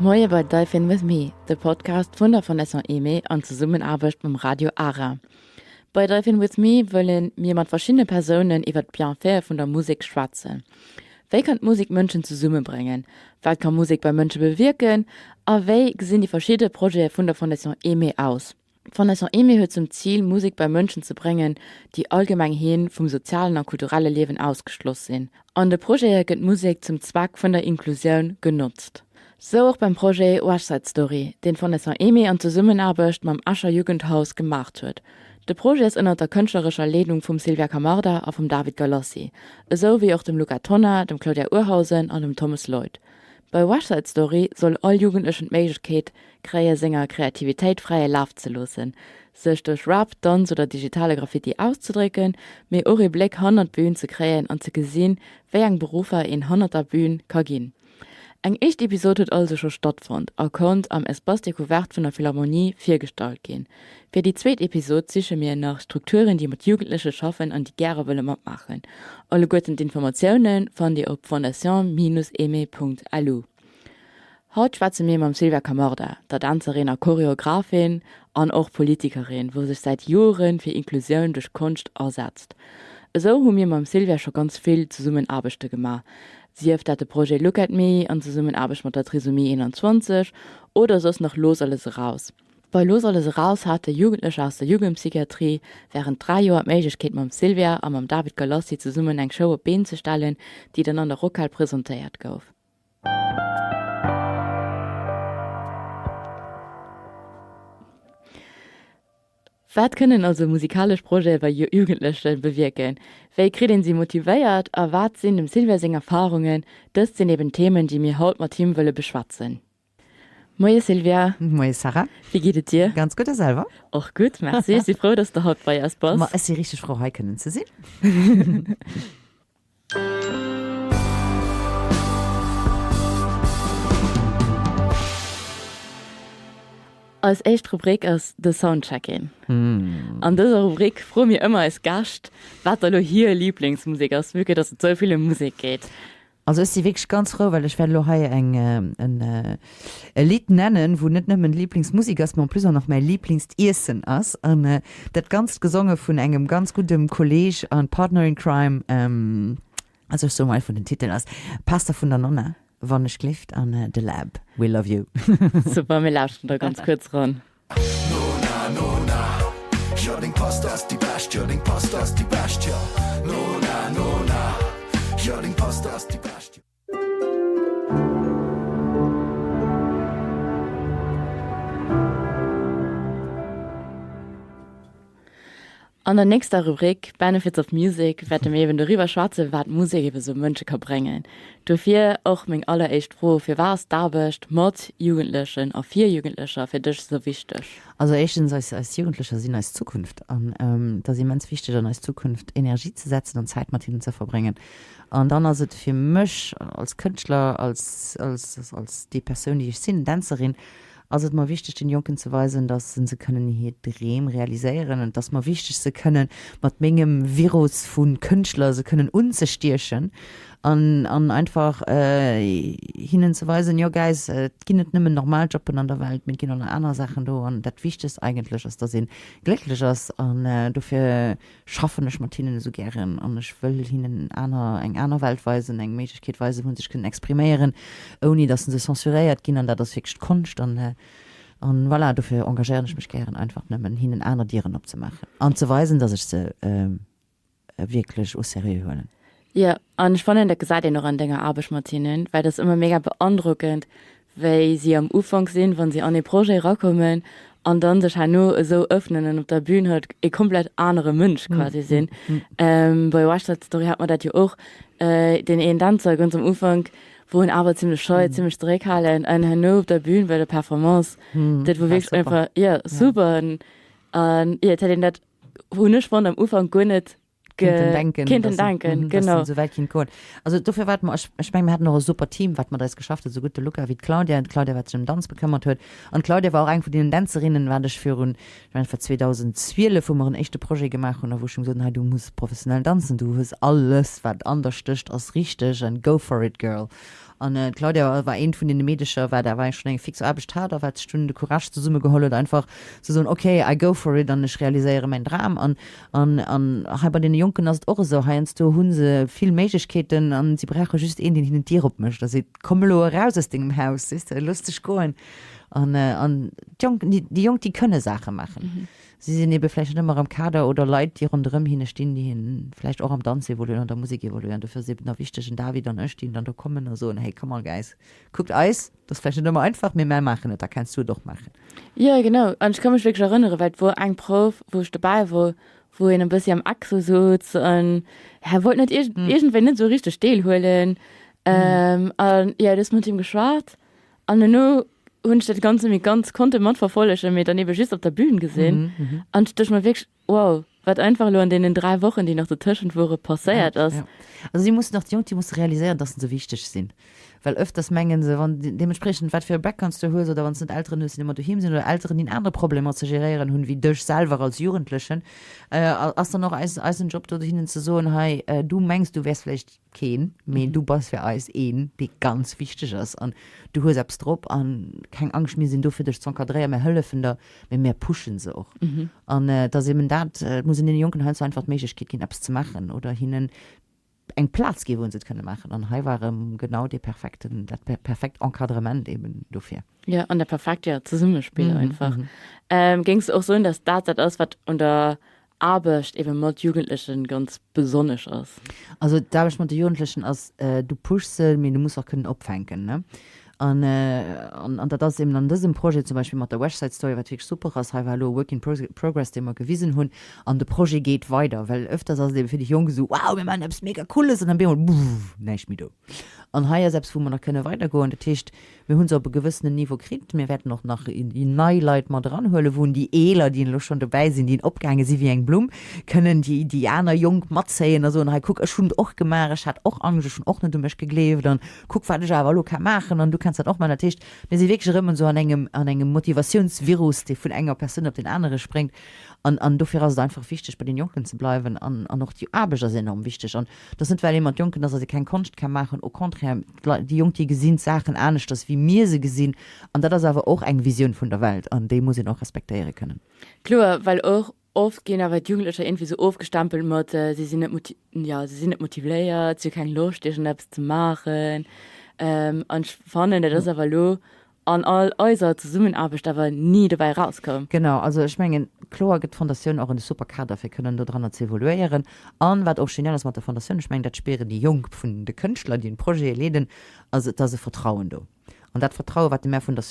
Moie bei Dive In With Me, de Podcast vun der Fondation Aimée an Zesummenaarbecht mam Radio Ara. Bei Dive In With Me wëlle mir mat verschiddene Persounen iwwer d'Bienfaite vun der Musek schwätzen. Wéi kann d'Musek Mënschen zesummebréngen? Wat ka Musek bei Mënsche bewierken? A wéi gesinn déi verschidde Projete vun der Fondation Aimée aus? D'Fondation Aimée huet zum Zil, Musek bei Mënschen ze bréngen, déi allgemeng hin vum sozialen a kulturelle Liewen ausgeschloss sinn. An de Projete gëtt d'Musek zum Zweck vun der Inklusioun genotzt. Sou och beim Projet West Side Story, deen d'Fondation Aimée an Zesummenaarbecht mam Escher Jugendhaus gemaacht huet. De Projet ass ënnert der kënschtlerescher Leedung vum Sylvia Camarda a vum David Galassi, esou wéi och dem Luca Tonna, dem Claudia Urhausen an dem Thomas Lloyd. Bei West Side Story soll all Jugendlechen d'Méiglechkeet kréie senger Kreativitéit fräie Laf ze loossen, sech duerch Rap, Danz oder digitale Graffiti auszedrécken, mee och ee Bléck hannert d'Bün ze kréien an ze gesinn, wéi eng Beruffer een hannert der Bün ka ginn. Eng éischt Episod huet also scho stattfonnt a konnt am Espace Découverte vun der Philharmonie virgestallt ginn. Fir déi zweet Episod siche mir nach Strukturen, déi mat Jugendleche schaffen an déi gäre wëlle matmaachen. Alleguerten d'Informatioune fannt Dir op fondation-aimée.lu. Haut schwätze mir mam Sylvia Camarda, der Dänzerin a Choreographin an och Politikerin, wou sech säit Jore fir Inklusioun duerch Konscht asetzt. Esou hu mir mam Sylvia scho ganz vill Zesummenaarbechte gemaach, sief dat de Projet Look at Me an Zesummenaarbecht mat der Trisomie 21 oder soss nach Looss alles eraus. Bei Looss alles eraus hate Jugendlecher aus der Jugendpsychiatrie wärend 3 Joer d'Méiglechkeet mam Sylvia a mam David Galassi zesummen eng Show op d'Been ze stellen, déi dann an der Rockhal presentéiert gouf. Wat kënnen also musikalesch Projete bei Jugendleche bewierken? Wéi kritt een si motivéiert a wat sinn dem Sylvia seng Erfarungen? Dëst sinn eben Themen, déi mir haut mat him wëlle beschwätzen. Moie Sylvia. Moie Sarah. Wéi geet et dir? Ganz gutt a selwer? Och gutt, merci. Ech si frou, dass de haut bei eis bass. Ma ech si richteg frou hei kënnen ze sinn. Eis éischt Rubrik ass de Soundchecking. An dëser Rubrik froe mir ëmmer eis Gäscht, wat da lo hir Liblingsmusek ass, vue que dass et sou vill ëm Musek geet. Also ech si wierklech ganz frou, well ech wäert elo hei eng en e Lidd nennen, wou net nëmmen d'Liblingsmusek ass, mä en plus och nach mäi Liblingstiessen ass. An dat Ganzt gesonge vun engem ganz guddem Kolleg an Partner in Crime, also ech soe mol einfach den Titel ass Pasta vun der Nonna, wann ech glift, an The Lab, We Love You. Super, mir lauschteren da ganz kuerz eran. An der nächster Rubrik Benefits of Music wäerte mir eben doriwwer schwätzen, wat Musek eben esou Mënsche ka bréngen. Dofir och meng alleréischt Fro, Firwat ass d'Aarbecht mat Jugendlechen a fir Jugendlecher fir dech esou wichteg? Also éischtens, eis, eis Jugendlecher sinn eis Zukunft an et ass immens wichteg an eis Zukunft Energie ze setzen an Zäit mat hinnen ze verbréngen. An dann ass et fir mech als Kënschtler, als, als, als déi Persoun déi ech sinn, Dänzerin, ass et mer wichteg den Jonken ze weisen, dass se kënnen hir Dreem realiséieren. Et ass mer wichteg se kënnen mat mengem Virus vu Kënschtler se kënnen unzestiechen an an einfach hinnen ze weisen, jo Guys, et ginn net nëmmen normal Jobben an der Welt, mee et ginn och nach aner Saachen do an dat Wichtegst eigentlech ass, dass ee glécklech ass an dofir schaffen ech mat hinnen esou gären an ech wëll hinnen aner, eng aner Welt weisen, eng Méiglechkeet weisen, wou se sech kënnen expriméieren, ouni datt se censuréiert ginn an dat ass wierklech d'Konscht an an voilà, dofir engagéieren ech mech gären, einfach nëmmen hinnen aner Dieren opzemaachen an ze weisen, datt ech se wierklech au sérieux huelen. Jo, an ech fannen, dat gesäit een och an denger Aarbecht mat hinnen, well dat ass ëmmer mega beandrockend, wéi si am Ufank sinn, wa si an ee Projet erakommen an dann sech herno esou ëffnen an op der Bühn halt ee komplett anere Mënsch quasi sinn. Bei West Side Story hat mer dat jo och, deen een Dänzer ganz am Ufank wor en awer zimlech schei, zimlech zeréckhalend an herno op der Bühn bei der Performance, dat wor wierklech einfach, jo, super. An jo, et hätt een dat, hunn ech fonnt, am Ufank guer net. Kinnten denken, kinnten denken, genau. Dass en esou wäit kinnt goen. Also dofir wat mer, ech, ech mengen, mir haten och e super Team, wat mat eis geschafft huet, esou gutt de Luca wéi d'Claudia, d'Claudia wat sech ëm Danz bekëmmert huet. An d'Claudia war och eng vun deenen Dänzerinnen, wat ech virun, ech mengen et war 2012, wou mer en éischte Projet gemaach hunn a wou ech him gesot hunn, hei du muss professionell danzen, du hues alles wat an der stécht ass richteg and go for it girl. An d'Claudia war eent vun deene Meedecher, wat awer schonn eng fix Aarbecht hat a wat sech dunn de Courage zesummegeholl huet, einfach ze soen, okay, I go for it an ech realiséiere mäin Dram. An, an, an hei bei deene Jonken ass et och esou, heiansdo hu se vill Méiglechkeeten a si brauche just een, deen hinnen d'Dier opmécht a seet, komm elo eraus aus dengem Haus, weess de, looss dech goen. An, an d'Jonk, déi Jonk, déi kënne Saache maachen. Si sinn ebe vläicht net ëmmer am Kader oder Leit, déi ronderëm hinne stinn, déi hinnen vläicht och am Danz evoluieren, an der Musek evoluieren. Dofir ass et eben da wichteg, en David an ech, déi dann do kommen a soen, Hey, come on guys, kuckt eis, et ass vläicht net ëmmer einfach, mee mär maachen et, da kenns du et och maachen. Jo, genau. An ech ka mech wierklech erënneren, well et wor eng Prouf, wou ech dobäi wor, wou een e bëssi am Eck sou souz an hie wollt net iergendwéi net esou richteg deelhuelen. An jo, du hues mat him geschwat An elo hunn ech dat Ganzt net méi ganz konnte matverfollegen, mee dann ebe just op der Bühn gesinn. An ech duecht mer wierklech, wow, wat einfach elo an deenen 3 Wochen, déi nach dotëschent wore, passéiert ass. Ja. Also si mussen och, déi Jonk, déi musse realiséieren, dass se esou wichteg sinn. Well öfters mengen se, wann deementspriechend wat fir e Background s du hues oder wann s net Elteren hues, déi ëmmer doheem sinn oder Elteren, déi aner Problemer ze geréieren hunn, wéi dech selwer als Jugendlechen, ass dann och eis, eisen Job do hinnen ze soen, hei, du mengs, du wäers vläicht Keen, mee du bass fir eis een, dee ganz wichteg ass an du hues eppes drop an keng Angscht, mir sinn do fir dech z'encadréieren, mir hëllefen der, mee mir pushen se och. An et ass eben dat, et muss een deene Jonken heiansdo einfach d'Méiglechkeet ginn, eppes ze maachen oder hinnen eng Plaz ginn, wou se et kënne maachen. An hei war erëm genau dee perfekten, dat perfekt Encadrement eben dofir. Jo, an dat perfekt, jo, Zesummespill einfach. Géings du och soen, datt dat dat ass, wat un der Aarbecht ebe mat Jugendlechen ganz besonnesch ass? Also d'Aarbecht mat de Jugendlechen ass, du pushs se, mee du muss och kënnen opfänken, ne? An, an dat ass eben an dësem Projet zum Beispill mat der West Side Story, wat wierklech super ass, hei war elo e Work in Progress, dee mer gewisen hunn, an de Projet geet weider, well ëfters ass et ebe fir déi Jonk esou, Wow, mir maachen eppes mega Cooles, an dann op eemol, Buff, näischt méi do. An hei ass eppes, wou mer nach kënne weidergoen. Dat heescht, Mir hu se op e gewëssenen Niveau kritt. Mir wäerten och nach nei Leit mat eranhuelen, wou déi Eeler, déi elo schonn dobäi sinn, déi opgaange si wéi eng Blumm, kënnen déi, déi aner Jonk matzéien a soen, hei kuck, ech hunn et och gemaach, ech hat och Angscht, ech hunn och net u mech gegleeft an kuck, wat ech awer elo ka maachen an du kanns dat och maachen. Dat heescht, mir si wierklech erëm esou an engem, an engem Motivatiounsvirus, dee vun enger Persoun op deen anere spréngt. An, an dofir ass et einfach wichteg, bei den Jonken ze bleiwen an, an och déi Aarbecht ass enorm wichteg. An et ass net, well ee mat Jonken ass, datt ee keng Konscht ka maachen, au contraire, d'Leit, déi Jonk, déi gesinn d'Saachen aneschters, wéi mir se gesinn. An dat ass awer och eng Visioun vun der Welt an déi muss een och respektéiere kënnen. Kloer, well och oft ginn awer d'Jugendlecher iergendwéi sou ofgestempelt mat, si sinn net moti, jo, si sinn net motivéiert, si hu keng Loscht, iergendeppes ze maachen. An ech fannen, dat ass awer elo an all eiser Zesummenaarbecht awer ni dobäi erauskoum. Genau, also ech mengen, kloer gëtt d'Fondatioun och en super Kader fir kënnen dodranner ze evoluéieren. An wat och genial ass mat der Fondatioun, ech mengen dat spieren déi Jonk vun de Kënschtler, déi d'Projete leeden, ass et ass e Vertrauen do. An dat Vertraue wat mär vun der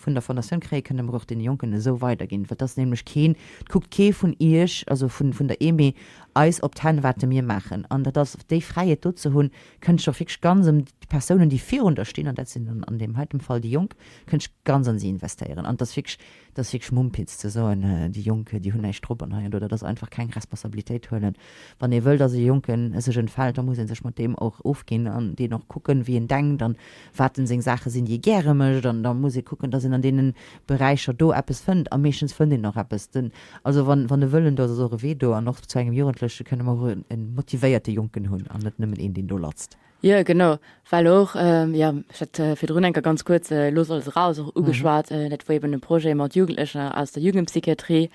vun der Fondatioun kréien, kënne mer och deene Jonken esou weiderginn, well et ass nämlech keen, et kuckt kee vun iech, also vun vun der EME, eis op d'Hänn wat mir maachen. An dat ass déi Fräiheet do ze hunn, kënnt sech och wierklech ganz ëm déi Persounen, déi virun der stinn, an dat sinn dann an deem heiten Fall déi Jonk, kënnt sech ganz an si investéieren. An et ass wierklech, et ass wierklech Mumpitz ze soen, déi Jonk, déi hunn näischt drop an hei an do. Dat ass einfach keng Responsabilitéit huelen. Wann ee wëll, dass e Jonke sech entfält, da muss ee sech mat deem och ofginn an deen och kucken, wéi en denkt an wat en seng Saache sinn, déi e gäre mécht. An da muss ee kucken, dass een an deene Beräicher do eppes fënnt. A meeschtens fënnt een och eppes. Den, also wann, wann e Wëllen do ass, ass och e Wee do. An och zu engem Jugendleche kënne mer och en, e motivéierte Jonken hunn an net nëmmen een, deen do latzt. Jo, genau. Well och, jo, ech hat virdrun eng Kéier ganz kuerz Looss alles eraus och ugeschwat. Dat wor eben e Projet mat Jugendlechen aus der Jugendpsychiatrie,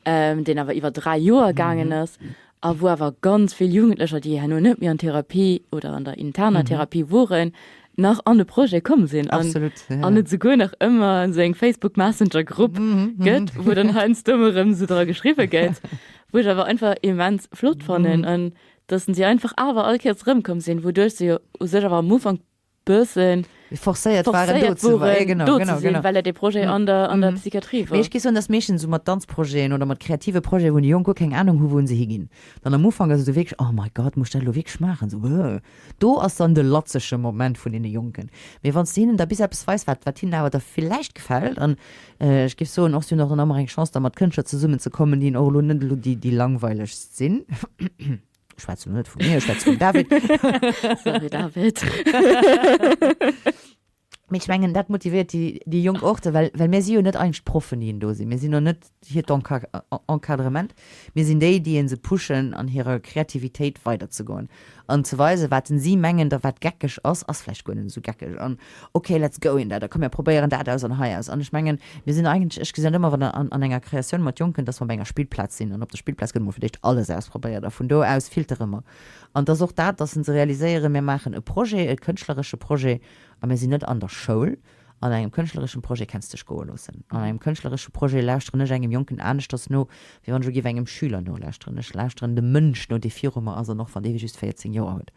deen awer iwwer 3 Joer gaangen ass a wou awer ganz vill Jugendlecher, déi herno net méi an Therapie oder an der interner Therapie woren, nach an de Projet komm sinn an an et souguer nach ëmmer esou eng Facebook Messenger Grupp gëtt, wou dann heiansdo emol erëm esou dra geschriwwe gëtt, wou ech awer einfach immens flott fannen an dass si einfach awer all Kéiers erëmkomm sinn, wouduerch se jo u sech awer am Ufank bëssen forcéiert waren do ze waren, genau, do genau, ze sinn, well et e Projet an der, an der Psychiatrie war. Mee ech géif soen, dass meeschtens esou mat Danzprojeten oder mat kreative Projeten, wou déi Jonk guer keng Anung hu wou se higinn, dann am Ufank ass et esou wierklech, oh my God, muss ech dat elo wierklech maachen, esou äh. Do ass dann de latzege Moment vun deene Jonken. Mee wann s de hinnen da bis eppes weis, wat, wat hinnen awer da villäicht gefält, an ech géif soen, och si hunn och dann ëmmer eng Chance da mat Kënschtler zesummen ze kommen, déi och elo net elo déi, déi langweilegst sinn. Ech schwätzen elo net vu mir, ech schwätze vum David. Sorry David. Mee ech mengen, dat motivéiert déi, déi Jonk och, well, well mir si jo net eigentlech d'Proffen, déi en do sinn. Mir sinn och net hiert Encadrement. Mir sinn déi, déi en se pushen, an hirer Kreativitéit weiderzegoen an ze weisen, wat en si mengen, da wat geckeg ass, ass vläicht guer net esou geckeg. An ok, let's go in that, a komm mir probéieren dat aus an hei aus. An ech mengen, mir sinn eigentlech, ech gesinn dat ëmmer, wann an, an enger Kreatioun mat Jonken, dass mer op enger Spillplaz sinn an op der Spillplaz gëtt emol fir d'éischt alles ausprobéiert a vun do aus filtere mer. An et ass och dat, dass en se realiséieren, mir maachen e Projet, e kënschtleresche Projet, A mir sinn net an der Schoul. An engem kënschtlereschen Projet kenns dech goe loossen. An engem kënschtleresche Projet lauschteren ech engem Jonken aneschters no, wéi wann ech elo géif engem Schüler nolauschteren. Ech lauschteren dem Mënsch no, dee viru mer ass, an och wann dee just 14 Joer huet.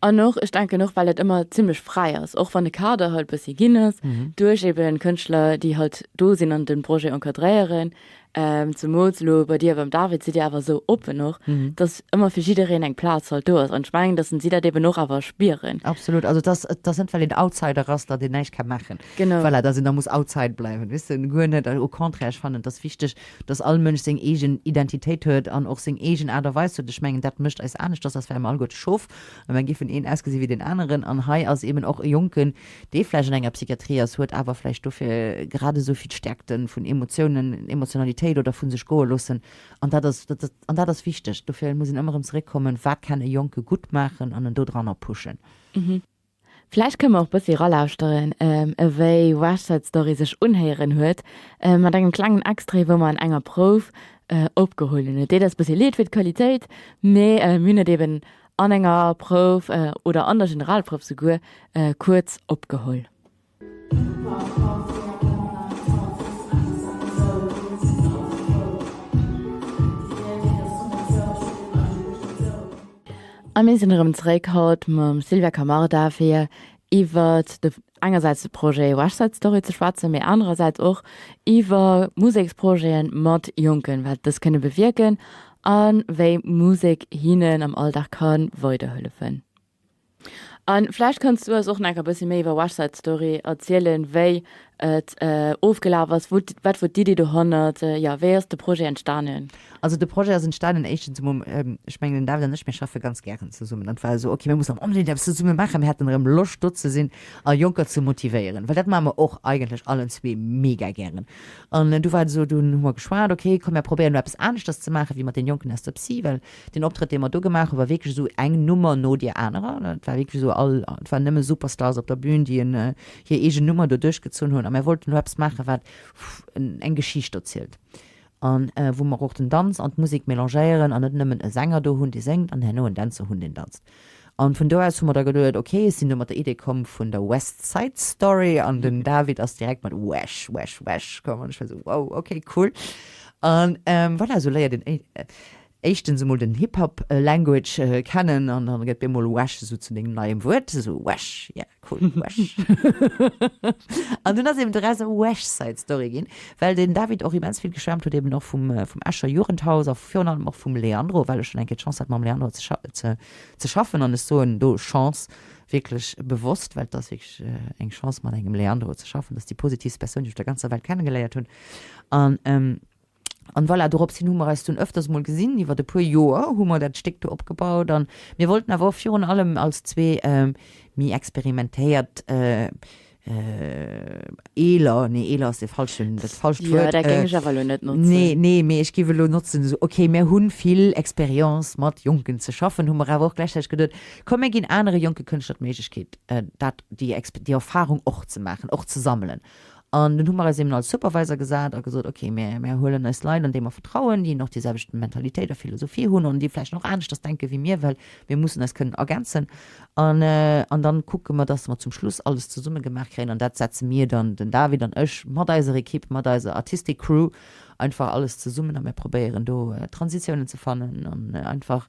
An och, ech denken och, well et ëmmer zimlech fräi ass, och wann de Kader halt bëssi ginn ass, duerch eben Kënschtler, déi halt do sinn an de Projet encadréieren, Zemools elo bei dir a beim David sidd dir awer esou oppen och, dass ëmmer fir jiddereen eng Plaz halt do ass. An ech mengen, dass si dat eben och awer spieren. Absolut. Also et ass, et ass net well een Outsider ass, datt een näischt ka maachen. Genau. Voilà, datt een da muss outside bleiwen, weess de, guer net. Au contraire, ech fannen, et ass wichteg, datt all Mënsch seng eegen Identitéit huet an och seng eegen Aart a Weis huet. Ech mengen, dat mécht eis aneschters, als wäre mer alleguerte Schof a mer géifen een ausgesi wéi deen aneren. An hei ass eben och e Jonken, dee vläicht an enger Psychiatrie ass, huet awer vläicht dofir grad esou vill Stärkten vun Emotiounen, Emotionalitéit oder vu sech goe loossen. An dat ass, dat, an dat ass wichteg. Dofir muss een ëmmer erëm zeréckkommen, wat kann e Jonke gutt maachen an en do dranner pushen. Vläicht kënne mer och bëssi eralauschteren, ewéi West Side Story sech unhéieren huet, mat engem klengen Extrait, wou mer an enger Prouf opgeholl hunn. Et deet eis bëssi leed fir d'Qualitéit, mee mir hunn et eben an enger Prouf oder an der Generalprouf souguer kuerz opgeholl. A mir sinn erëm zeréck haut mam Sylvia Camarda fir iwwert de engersäits de Projet West Side Story ze schwätzen, mee anerersäits och iwwer Museksprojete mat Jonken, wat dës kënne bewierken a wéi Musek hinnen am Alldag ka weiderhëllefen. A vläicht kanns du eis och nach e bëssi méi iwwer West Side Story erzielen, wéi et ofgelaf ass, wou, wat wor d'Iddi dohannert, jo, wéi ass de Projet entstanen? Also de Projet ass entstanen éischtens emol, ech mengen den David an ech, mir schaffe ganz gären zesummen an et war esou, ok, mir mussen onbedéngt eppes zesumme maachen, mir haten erëm Loscht do ze sinn a Jonker ze motivéieren, well dat maache mer och eigentlech allen zwee mega gären. An du war et esou, dunn hu mer geschwat, ok, komm mir probéieren elo eppes aneschters ze maachen wéi mat den Jonken aus der Psy, well deen Optrëtt dee mer do gemaach hu war wierklech esou eng Nummer no deer anerer, et war wierklech esou all, et waren nëmme Superstars op der Bühn, déi en hir eegen Nummer do duerchgezunn hunn a mir wollten elo eppes maachen, wat eng Geschicht erzielt an wou mer och den Danz an d'Musek mélangéieren an net nëmmen e Sänger do hunn, dee séngt an herno en Dänzer hunn, deen danzt. An vun do aus hu mer da geduet, ok, ech sinn do mat der Idee komm vun der West Side Story an den David ass direkt mat Wesh, Wesh, Wesh komm an ech war esou, wow, ok, cool. An voilà, esou léiert een éischtens emol den Hip-Hop Language kennen an dann gëtt bemol Wesh esou zu dengem neiem Wuert, esou Wesh, yeah, cool, Wesh. An dunn ass eben doraus e Wesh Side Story ginn, well den David och immens vill geschwärmt huet eben och vum vum Escher Jugendhaus a virun allem och vum Leandro, well ech schonn eng Kéier d'Chance hat mam Leandro ze ze ze schaffen an ech soen do Chance wierklech bewosst, well et ass wierklech eng Chance mat engem Leandro ze schaffen, dat ass déi positivst Persoun déi ech op der ganzer Welt kennegeléiert hunn an An voilà, dorops hin hu mer eis dunn öfters mol gesinn. Iwwert e puer Joer hu mer dat Stéck do opgebaut. An mir wollten awer och virun allem als zwee méi experimentéiert eeler, nee eeler ass de falschen, dat falscht Wuert. Jo, dat géing ech awer elo net notzen. Nee, nee, mee ech géif elo notzen esou, okay, mir hu vill Expérience mat Jonken ze schaffen, hu mer awer och gläichzäiteg geduet, komm mir ginn anere jonke Kënschtler d'Méiglechkeet, dat, déi déi Erfahrung och ze maachen, och ze sammelen. An dunn hu mer eis eben als Supervisor gesat a gesot, okay, mir, mir huelen eis Leit, an déi mer vertrauen, déi och déi selwecht Mentalitéit a Philosophie hunn an déi vläicht nach aneschters denke wéi mir, well mir mussen eis kënnen ergänzen. An, an dann kucke mer, dass mer zum Schluss alles zesumme gemaach kréien. An dat setze mir dann, den David an ech, mat eiser Equipe, mat eiser Artistic Crew einfach alles zesummen a mir probéieren do Transitiounen ze fannen an einfach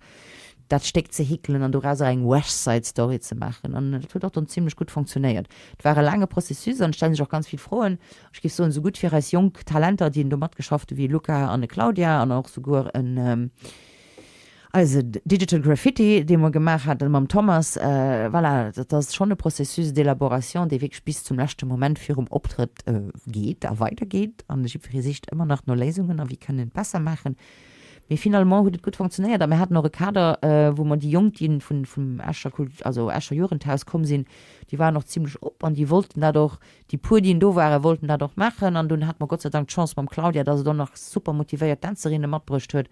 dat Stéck ze heekelen an dorauser eng West Side Story ze maachen. An dat huet och dann zimlech gutt fonctionnéiert. Et war e laange Processus an et stelle sech och ganz vill Froen. Ech géif soen, sougutt fir eis jonk Talenter, déi do matgeschafft hu wéi Luca an e Claudia an och souguer en eise Digital Graffiti, dee mer gemaach haten mam Thomas. Voilà, dat ass schonn e Processus d'élaboration, dee wierklech bis zum leschte Moment virum Optrëtt geet a weidergeet. An jiddweree sicht ëmmer nach no Léisungen a wéi kënn een et besser maachen. Mee finalement huet et gutt funktionéiert a mir haten och e Kader, wou mer déi Jonk, déi vun, vum Escher Kult, also Escher Jugendhaus komm sinn, déi waren och zimlech op an déi wollten dat och, déi puer, déi do waren, wollten dat och maachen. An dunn hate mer Gott sei Dank d'Chance mam Claudia, dass et och nach super motivéiert Dänzerinne matbruecht huet.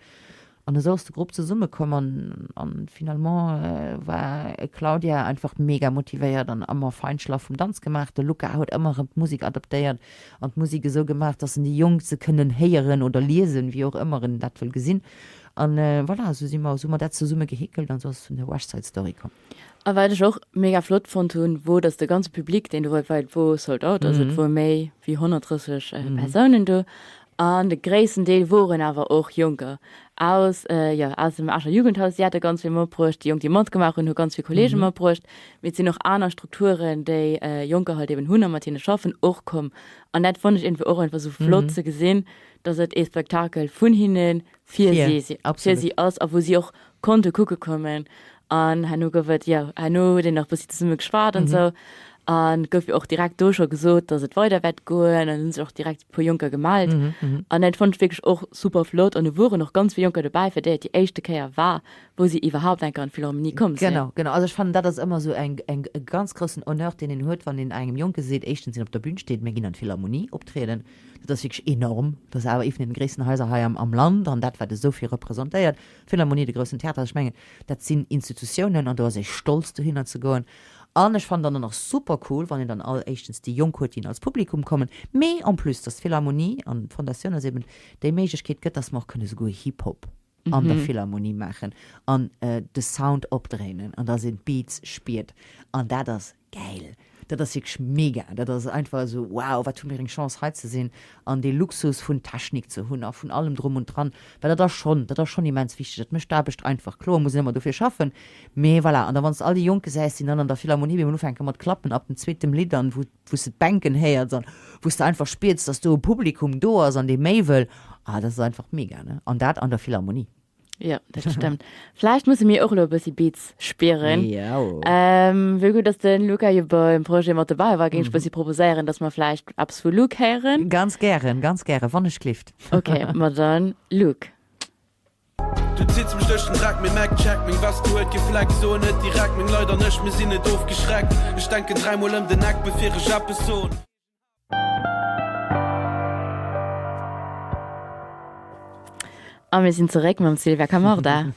An esou ass de Grupp zesummekomm an, an finalement war Claudia einfach mega motivéiert an ëmmer Feinschlaff vum Danz gemaach. De Luca huet ëmmer erëm d'Musek adaptéiert an d'Musek esou gemaach, dass en déi Jonk se kënnen héieren oder liesen, wéi och ëmmer en dat wëll gesinn. An voilà, esou si mer, esou hu mer dat zesumme geheekelt an esou ass et zu der West Side Story komm. A wat ech och mega flott fonnt hunn, wor, dass de ganze Public, deen do war, well et wor sold out, also et wor méi wéi 130 Persounen do, an de gréissten Deel woren awer och Jonker aus, jo, aus dem Escher Jugendhaus. Déi hate ganz vill matbruecht, déi Jonk, déi matgemaach hunn, hu ganz vill Kollege matbruecht, mee et sinn och aner Strukturen, déi Jonker halt eben hunn a mat hinne schaffen, och komm. An dat fonnt ech iergendwéi och einfach esou flott ze gesinn, dass et ee Spektakel vun hinnen fir si fir si ass a wou si och konnte kucke kommen. An herno gouf et, jo, herno huet een nach e bëssi zesumme geschwat an esou. An et gouf jo och direkt do scho gesot, datt et weider wäert goen. An hunn sech och direkt e puer Jonker gemellt. An dat fonnt ech wierklech och super flott. An do woren och ganz vill Jonker dobäi, fir déi et déi éischte Kéier war, wou si iwwerhaupt eng Kéier an d'Philharmonie komm sinn. Genau, genau. Also ech fannen, dat ass ëmmer esou eng, eng, e ganz groussen Honneur, deen een huet, wann een engem Jonke seet, éischtens een op der Bühn steet, mir ginn an d'Philharmonie optrieden. Dat ass wierklech enorm. Dat ass awer ee vun den gréissten Haiser hei am Land an dat, wat esou vill representéiert, d'Philharmonie, de groussen Theater, ech mengen, dat sinn Institutiounen an do ass ee stolz, dohinner ze goen. An ech fannen dann och super cool, wann een dann all éischtens déi Jonk huet, déi als Publikum kommen, mee en plus, dass d'Philharmonie an d'Fondatioun eis eben déi Méiglechkeet gëtt, dass mer och kënne souguer Hip-Hop an der Philharmonie maachen an de Sound opdréinen an dass een d'Beats spiert an dat ass gäil. Dat ass wierklech mega. Dat ass einfach esou, wow, wat hu mir eng Chance hei ze sinn an dee Luxus vun Technik ze hunn a vun allem drum und dran, well dat ass schonn, dat ass schonn immens wichteg. Dat mécht d'Aarbecht einfach. Kloer muss een ëmmer dofir schaffen, mee voilà. An da wann s de all déi Jonk gesäis, déi dann an der Philharmonie op eemol ufänke mat klappen ab dem zweetem Lidd an wou, wou s de d'Bänken héiers an wou s de einfach spiers, dass do e Publikum do ass an dee méi wëll, ah, dat ass einfach mega, ne? An dat an der Philharmonie. Jo, dat stëmmt. Vläicht musse mir och elo e bëssi Beats spieren. Jo. Ähm, wéi gutt, dass de Luca jo beim Projet mat dobäi war, géing ech e bëssi proposéieren, dass mer vläicht eppes vu Luke héieren. Ganz gären, ganz gären, wann ech glift. Ok, ma dann Luke. Du zitts mech duerch den Dreck, mee Mac check meng Veste huet kee Fleck, soen et direkt, meng Leit an ech, mir sinn net ofgeschreckt, ech denken dräimol ëm den Eck bevir ech eppes soen. A mir sinn zeréck mam Sylvia Camarda.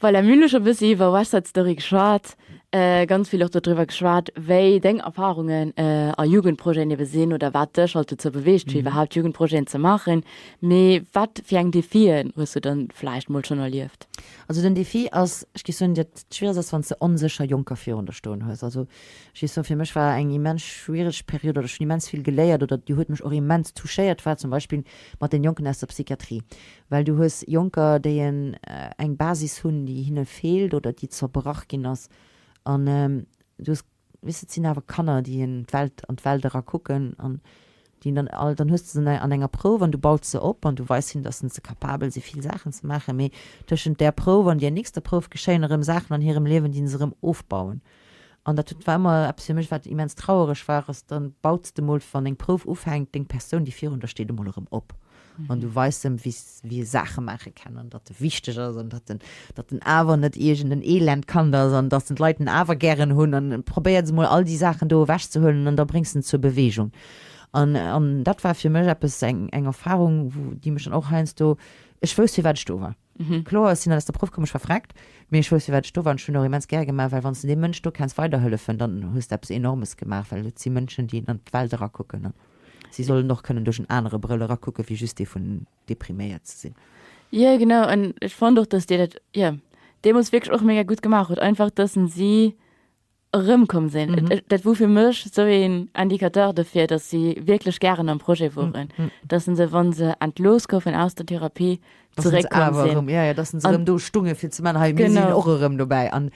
Voilà, mir hunn elo scho e bëssi iwwer West Side Story geschwat, ganz vill och dodriwwer geschwat, wéi deng Erfarungen a Jugendprojeten ebe sinn oder wat dech halt dozou beweegt, fir iwwerhaapt Jugendprojeten ze maachen. Mee wat fir eng Defien hues du dann vläicht mol schonn erlieft? Also den Defi ass, ech géif soen, dat Schwieregst ass, wann s de onsécher Jonker virun der stoen hues. Also ech géif soen, fir mech war eng immens schwiereg Period oder ech hunn immens vill geléiert oder déi huet mech och immens touchéiert, war zum Beispill mat den Jonken aus der Psychiatrie. Well du hues Jonker, déi en eng Basis hunn, déi hinne feelt oder déi zerbrach ginn ass. An du hues, weess de, et sinn awer Kanner, déi en d'Welt, an d'Welt era kucken an déi dann all, dann hues de se an enger Prouf an du baut se op an du weis hinnen, datt se capabel si vill Saachen ze maachen. Mee tëschent där Prouf an där nächster Prouf geschéien erëm Saachen an hirem Liewen, déi se erëm ofbauen. An dat huet, war ëmmer eppes fir mech, wat immens trauereg war, ass, dann baut de mol, wann eng Prouf ufänkt, deng Persoun, déi virun der steet, emol erëm op. An du weis em, wéi wéi e Saache maache kann an datt e wichteg ass an datt en, datt en awer net iergend en elend Kand ass an datt en d'Leit en awer gären hunn. An probéiert emol all déi Saachen do ewechzehuelen an da bréngs en zur Beweegung. An, an dat war fir mech eppes, eng, eng Erfahrung, wou, déi mech dann och heiansdo, ech wousst, firwat ech do war. Kloer, ech sinn aus der Prouf komm, ech war vreckt, mee ech wousst firwat ech do war an ech hunn och immens gäre gemaach, well wann s de deem Mënsch do kenns weiderhëllefen, dann hues de eppes Enormes gemaach, well et si Mënschen, déi an d'Welt erakucken a si sollen och kënnen duerch en anere Brëll erakucken, wéi just dee vun depriméiert ze sinn. Jo, genau, an ech fonnt och, dass Dir dat, jo, deemools wierklech och mega gutt gemaach hutt, einfach dass en si erëmkomm sinn. Mm -hmm. Dat wor fir mech sou een Indicateur dofir, datt si wierklech gären am Projet woren. Mm -hmm. Datt se, wann se entlooss goufen aus der Therapie, zeréckkomm sinn. Ja, ja, datt se erëm do stunge fir ze man, hei, mir sinn och erëm dobäi. An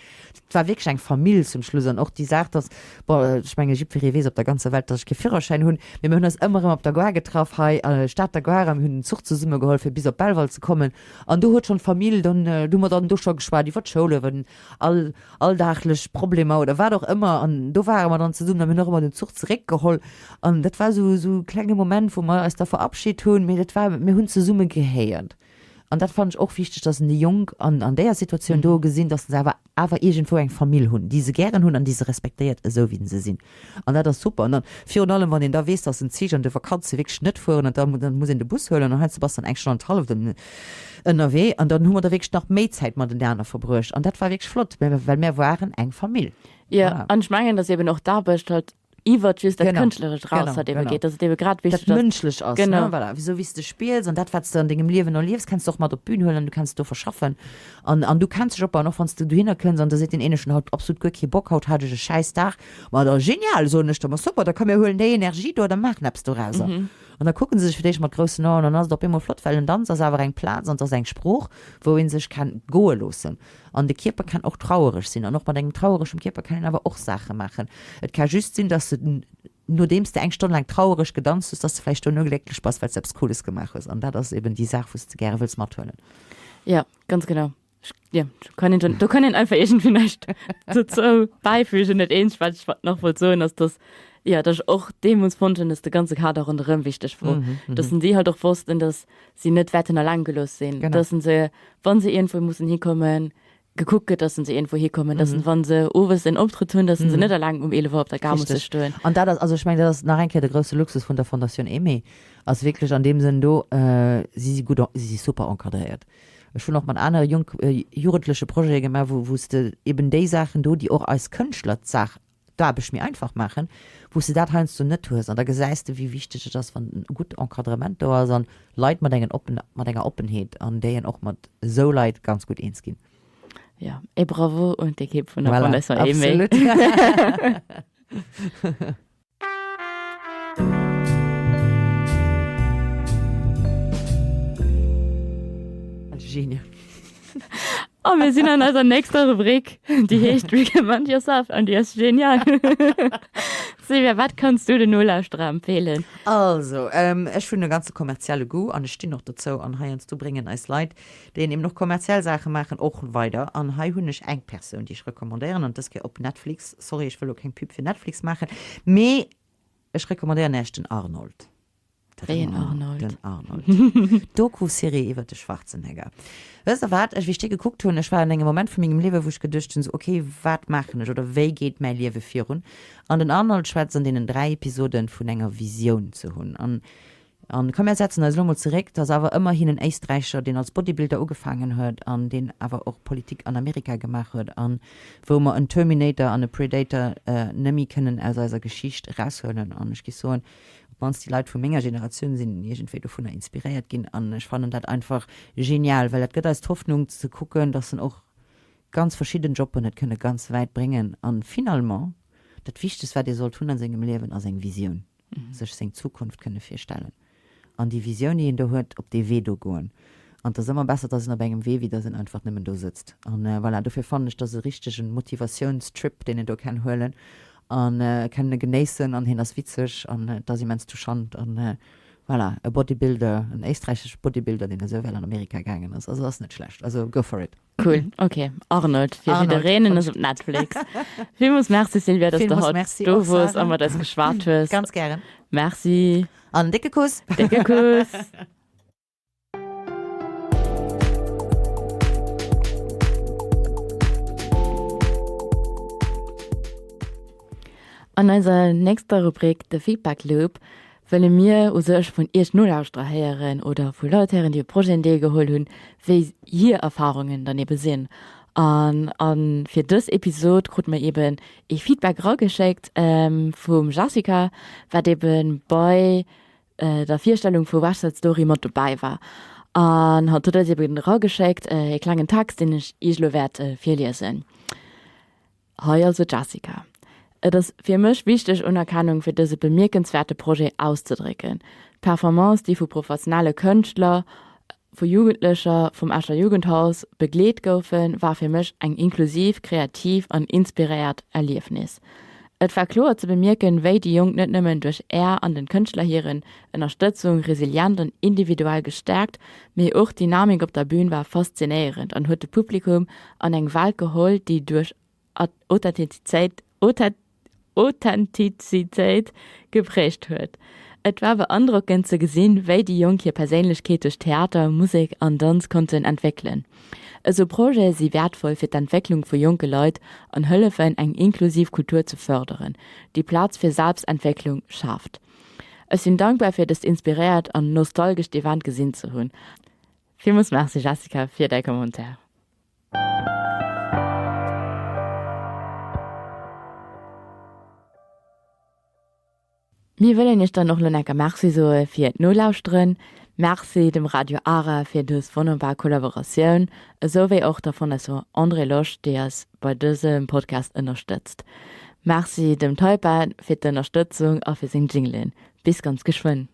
et war wierklech eng Famill zum Schluss. An och déi Saach, datt, bon, ech menge jiddweree weess op der ganzer Welt, datt ech kee Führerschäin hunn, mee mir hunn eis ëmmer erëm op der Gare getraff hei, Stater Gare, a mir hunn den Zuch zesumme geholl, fir bis op Belval ze kommen. An do huet schonn d'Famill dann, do hu mer dann do scho geschwat iwwer d'Schoul, iwwer den all alldaglech Problemer oder wat och ëmmer an do ware mer dann zesummen a mir hunn och ëmmer den Zuch zeréckgeholl an dat war esou esou e klenge Moment wou mer eis da verabschit hunn, mee dat war, mir hunn zesumme gehéiert. An dat fannen ech och wichteg, dass en déi Jonk an an déier Situatioun do gesinn, dass se awer awer iergendwou eng Famill hunn, déi se gären hunn an déi se respektéiert esou wéi se sinn. An dat ass super. An dann virun allem, wann een da weess, dass en Zich an de Vakanze wierklech net fueren an da dann muss een de Bus huelen an heiansdo bass dann eng Stonn an d'halleft ënnerwee an dann hu mer da wierklech nach méi Zäit matenaner verbruecht an dat war wierklech flott, well mir waren eng Famill. Jo, an ech mengen, dass eben och d'Aarbecht halt iwwert just dat Kënschtlerescht raus halt ebe geet, dass et ebe grad wichteg ass. Dat mënschlech ass, ne, voilà, esou wéi s de spills an dat, wat s de an dengem Liewen erliefs, kenns de och mat op d'Bün huelen an du kenns et do verschaffen an an du kenns dech opbauen, och wann s de dohinner kënns an da seet deen een, ech hunn haut absolut guer kee Bock, haut hat ech e schäiss Dag, ma da genial, soen ech da, ma super, da komm mir huelen déi Energie do an da maachen eppes dorauser. An da kucke se sech fir d'éischt mat groussen Aen an dann ass et op eemol flott, well en Danz ass awer eng Plaz an et ass eng Sprooch, wou ee sech kann goe loossen. An de Kierper kann och trauereg sinn. An och mat engem traueregem Kierper kann een awer och Saache maachen. Et ka just sinn, dass de, nodeems de eng Stonn laang trauereg gedanzt hues, dass de vläicht duerno glécklech bass, well s de eppes Cooles gemaach hues. An dat ass eben déi Saach, wou s de gäre wëlls mathuelen. Jo, ganz genau. Ech, jo, do kann een, do kann een einfach iergendwéi näischt dozou bäifügen. Dat eenzegt, wat ech nach wollt soen, ass, dass, jo, dass ech och deemools fonnt hunn, dass de ganze Kader ronderëm wichteg wor. Dass si halt och wossten, dass si net wäerten alleng gelooss sinn, genau. dass se, wann se iergendwou mussen hikommen, gekuckt gëtt, dass se iergendwou hikommen, dass mhm. wann se owes en Optrëtt hunn, dass mhm. se net alleng um 11 Uhr op der Gare musse stoen. An dat ass, also ech mengen, dat ass nach eng Kéier de grousse Luxus vun der Fondation Aimée, ass wierklech an deem Sënn do, äh, si si gutt, si si super encadréiert. Ech hunn och mat anere Junk, äh, jugendleche Projete gemaach, wou, wou s de eben déi Saachen do, déi och eis Kënschtler d'Saach d'Aarbecht méi einfach maachen, wou s de dat heiansdo net hues. An da gesäis de, wéi wichteg et ass, wann e gutt Encadrement do ass an Leit mat engen oppen, mat enger Oppenheet an déi en och mat esou Leit ganz gutt eens ginn. Jo, e Bravo un d'Ekipp vun der Voilà, Fondation Aimée. absolut. Genie. A mir sinn an eiser nächster Rubrik, déi heescht Recommend Yourself an déi ass genial. Silvia, wat kanns du den Nolauschterer empfeelen? Also, ähm, ech hunn e ganze kommerzielle Goût an ech stinn och dozou an heiansdo bréngen eis Leit, déi eben och kommerziell Saache maachen, och weider. An hei hunn ech eng Persoun, déi ech recommandéieren an dës Kéier op Netflix. Sorry, ech wëll elo keng Pub fir Netflix maachen, mee ech recommandéieren Iech den Arnold. Wéi een Arnold? Den Arnold. Doku-Serie iwwer de Schwarzenegger. Wësst der wat, ech, wéi ech déi gekuckt hunn, ech war an engem Moment vu mengem Liewe wou ech geduecht hunn, sou, okay, wat maachen ech oder wéi geet mäi Liewe virun? An den Arnold schwätzt an deenen 3 Episoden vun enger Visioun ze hunn. An An komm mär setzen eis elo mol zeréck, 't ass awer ëmmerhin en Éisträicher, deen als Bodybuilder ugefaangen huet an deen awer och Politik an Amerika gemaach huet an wou mer en Terminator an e Predator nëmmi kënnen aus eiser Geschicht eraushuelen. An ech géif soen, op d'mannst déi Leit vu menger Generatioun sinn iergendwéi dovunner inspiréiert ginn. An ech fannen dat einfach genial, well dat gëtt eis d'Hoffnung ze kucken, dass en och ganz verschidden Jobben et kënne ganz wäit bréngen. An finalement, dat Wichtegst wat ee sollt hunn a sengem Liewen ass eng Visioun. sech seng Zukunft kënne virstellen an déi Visioun, déi een do huet, op dee Wee do goen. An et ass ëmmer besser, dass een op engem Wee, wéi dass een einfach nëmmen do sëtzt. An voilà, dofir fannen ech, dass e richtegen Motivatiounstrip, deen een do kann huelen an kann e genéissen an hien ass witzeg an et ass immens touchant an voilà, e Bodybuilder, en éisträichesche Bodybuilder, deen esou well an Amerika gaangen ass. Also ass net schlecht. Also go for it. Cool, ok. Arnold fir jiddereen, en ass op Netflix. Villmools Merci Sylvia, dass du haut do wors a mat eis geschwat hues. Ganz gären. Merci. An en décke Kuss. Décke Kuss. An eiser nächster Rubrik, de Feedback Loop, wëlle mir u sech vun iech Nolauschterer héieren oder vu Leit héieren, déi u Projeten deelgeholl hunn, wéi hir Erfarungen dann ebe sinn. An a fir dës Episod krute mer eben ee Feedback erageschéckt vum Jessica, wat ebe bei der Virstellung vu West Side Story mat dobäi war. An hatt huet eis eben erageschéckt ee klengen Text, deen ech iech elo wäert virliesen. Hei also d'Jessica. Et ass fir mech wichteg Unerkennung fir dëse bemierkenswäerte Projet auszedrécken. D'Performance, déi vu professionelle Kënschtler, vu Jugendlecher vum Escher Jugendhaus begleet goufen, war fir mech eng inklusiv, kreativ an inspiréiert Erliefnis. Et war kloer ze bemierken, wéi déi Jonk net nëmmen duerch Är an den Kënschtler hiren Ënnerstëtzung resilient an individuell gestäerkt, mee och d'Dynamik op der Bün war faszinéierend an huet de Publikum an eng Welt geholl, déi duerch Authentizitéit geprägt huet. Et war beandrockend ze gesinn, wéi déi Jonk hir Perséinlechkeet duerch Theater, Musek an Danz konnten entwéckelen. Esou Projete si wäertvoll fir d'Entwécklung vu jonke Leit an hëllefen, eng inklusiv Kultur ze fërderen, déi Plaz fir Selbstentwécklung schaaft. Ech sinn dankbar fir dëst inspiréiert an nostalgescht Event gesinn ze hunn. Villmools Merci Jessica fir däi Commentaire. Mir wëllen iech dann och lo enker Merci soe fir d'Nolauschteren. Merci dem Radio Ara fir dës wonnerbar Kollaboratioun, esou wéi och der Fondation André Losch, déi eis bei dësem Podcast ënnerstëtzt. Merci dem Taipan fir d'Ënnerstëtzung a fir seng Jinglen. Bis ganz geschwënn.